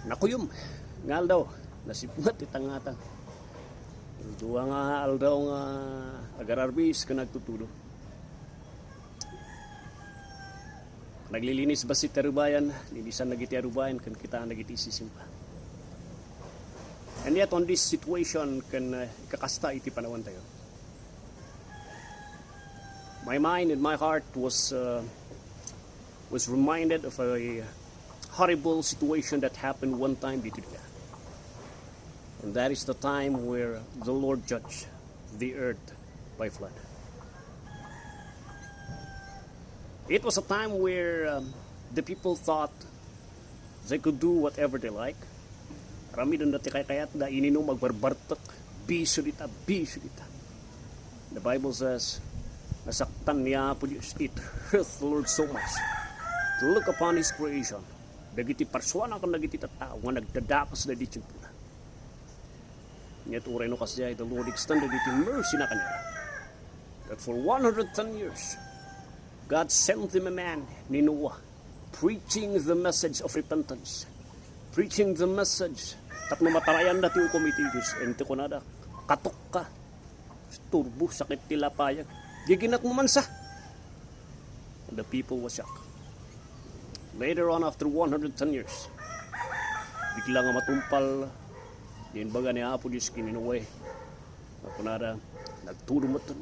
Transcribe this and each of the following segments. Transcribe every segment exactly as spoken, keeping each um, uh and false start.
Nakuyom nga aldaw, nasipnget ti tangatang. Dua nga aldaw nga agararbis ken agtutudo. Naglilinis bassit ti arubayan, linisan dagiti arubayan, ken kita dagiti isisimba. And yet on this situation, ken, uh, kakasta iti panawantayo. My mind and my heart was, uh, was reminded of a horrible situation that happened one time ditoy daga. And that is the time where the Lord judged the earth by flood. It was a time where, um, the people thought they could do whatever they like. Aramidenda ti kaykayatda, ininom, agbarbartek, bisio dita, bisio dita. The Bible says, nasaktan ni Apo Dios, it hurt the Lord so much to look upon His creation. Dagiti parsuana ken dagiti tattao nga nagdadakes daydi tiempona. Yet uray no kasdiay, the Lord extended iti mercy na kaniada. That for one hundred ten years, God sent them a man, ni Noah, preaching the message of repentance, preaching the message tapno matarayanda ti ukom iti Dios. And ti kunada, "Katukka, isturbo, sakit ti lapayag. Giginatmo man sa." And the people was shocked. Later on, after one hundred ten years, bigla nga matungpal ti imbaga ni Apo Dios ken ni Noe. Nga kunada, nagtudo metten.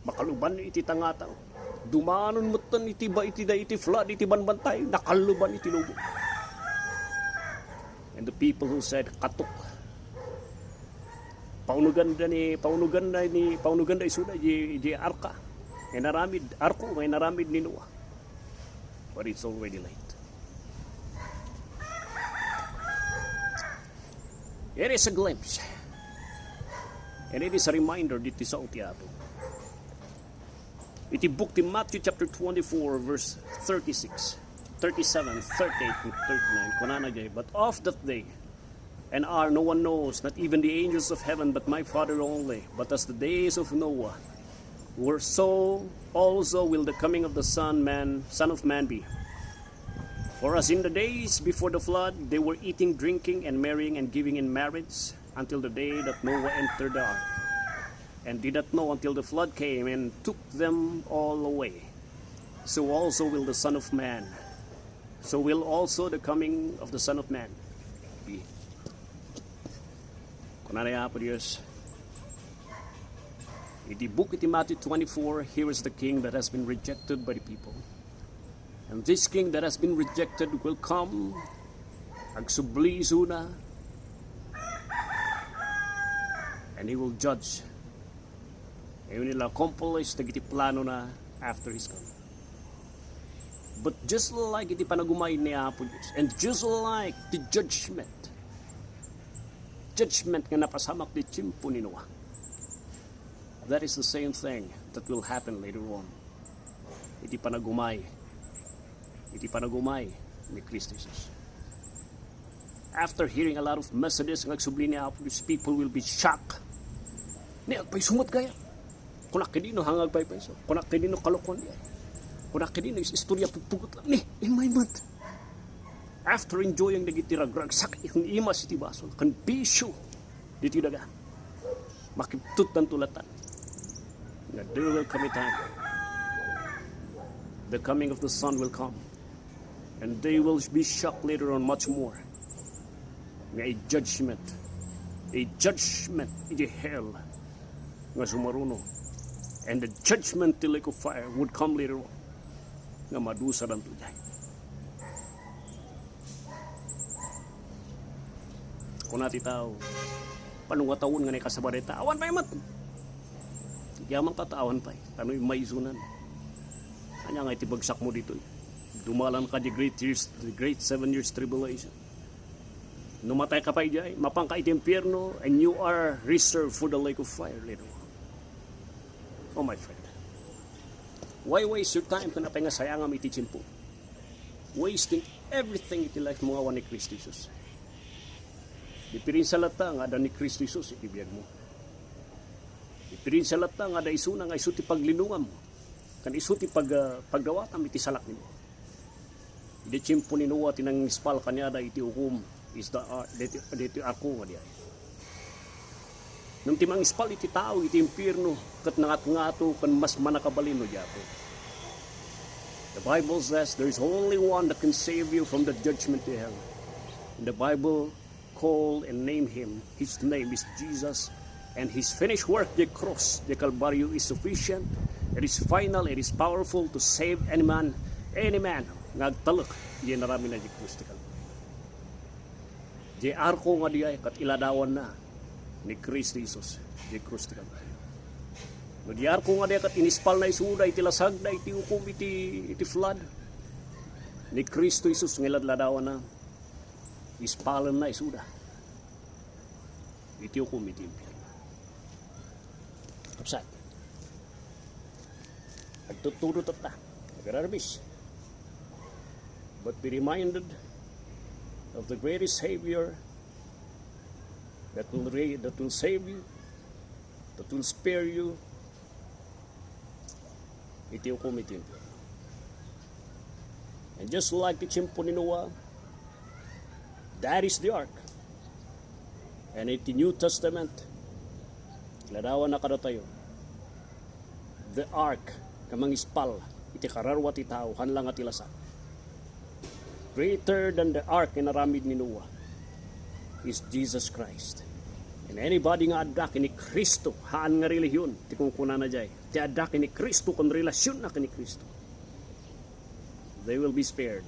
Makaluban iti tangatang. Dumanon metten iti ba-, iti da-, iti flood, iti banbantay, nakaluban iti lubong. And the people who said, "Katok." Paunoganda ni, paunoganda ni, paunoganda isuda di, di arka. Inaramid, arko nga inaramid ni Noah. But it's already late. It is a glimpse. And it is a reminder diti sao ti Apo. Iti book ti Matthew chapter twenty-four, verse thirty-six, thirty-seven, thirty-eight, and thirty-nine, kunana jay, "But of that day and hour no one knows, not even the angels of heaven, but my Father only. But as the days of Noah were, so also will the coming of the Son Man, Son of Man be. For as in the days before the flood, they were eating, drinking, and marrying, and giving in marriage, until the day that Noah entered the ark, and did not know until the flood came and took them all away. So also will the Son of Man, so will also the coming of the Son of Man be." Kunana ni Apo Dios, iti book iti Matthew twenty-four, "Here is the king that has been rejected by the people. And this king that has been rejected will come, agsubli isuna, and he will judge. He will accomplish dagiti planona after his coming." But just like iti panagumay ni Apo Dios, and just like the judgment, judgment nga napasamak ti tiempo ni Noah, that is the same thing that will happen later on. Iti panagumay, iti panagumay ni Cristo Jesus. After hearing a lot of messages nga agsubli ni Apo Dios, people will be shocked. Ni agpayso met gayam. Kunak, "Kadino nga agpaypayso? Kunak, kadino kalokoan diay? Kunak, kadino is istorya pupugotna?" Ni, in my mind, after enjoying dagiti ragragsak ken imas iti basol, ken bisio ditoy daga, makibtutdanto latta. Nga there will come a time, the coming of the Son will come, and they will be shocked later on much more. Nga a judgment, a judgment iti hell nga sumaruno, and the judgment ti lake of fire would come later on, nga madusadanto diay. Kuna ti tao, "Pano nga tawen nga naikasaba dayta? Awan pay met." Yaman ta, awan pay. Tano immaisunan. Ania nga iti bagsakmo ditoy? Dumalan ka di great years, the great seven years tribulation. No matay ka pay diay, mapan ka iti impierno, and you are reserved for the lake of fire later on. Oh, my friend. Why waste your time ken apay nga sayangam iti tiempo? Wasting everything iti life mo nga awan ni Cristo Jesus. Diperensia latta nga adda ni Cristo Jesus iti biagmo. Diperensia latta nga adda isuna nga isu ti paglinongam ken isu ti pag-, ah, pagdawatam iti salaknibuk. Di tiempo ni Noah ti nangispal kaniada iti ukom, is the ar-, deti, deti arko nga diay. Ngem ti mangispal iti tao iti impierno ket nangatngato ken mas mannakabalin no di arko. The Bible says there is only one that can save you from the judgment to hell. And the Bible call and name him. His name is Jesus. And his finished work, the cross, the Calvario, is sufficient. It is final. It is powerful to save any man, any man nga agtalek iti inaramidna iti krus ti Calvario. Di arko nga diay ket iladawanna ni Cristo Jesus iti krus ti Calvario. No di arko nga diay ket inispalna isuda iti lasagda iti ukom iti, iti flood, ni Cristo Jesus nga iladladawanna, ispalenna isuda iti ukom iti impierno. Kapsat, agtuttudo tatta, agararbis. But be reminded of the greatest Savior that will, re- that will save you, that will spare you, iti ukom iti impierno. And just like ti tiempo ni Noah, that is the ark. And iti New Testament, iladawanna kadatayo, the ark nga mangispal iti kararua ti tao, haan la nga ti lasag. Greater than the ark nga inaramid ni Noah is Jesus Christ. And anybody nga adda ken ni Cristo, haan nga relihion ti kunkunana jay. Ti adda ken ni Cristo ken relasionna ken ni Cristo, they will be spared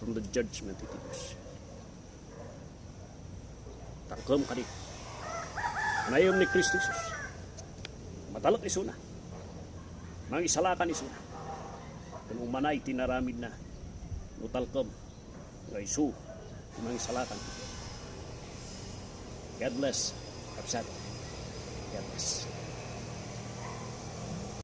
from the judgment iti Dios. Talkem kadi. Naem ni Cristo Jesus. Matalek isuna. Mangisalakan isuna. Ken umanay ti inaramidna. No talkem nga isu ti mangisalakan. God bless. Kapsat. God bless.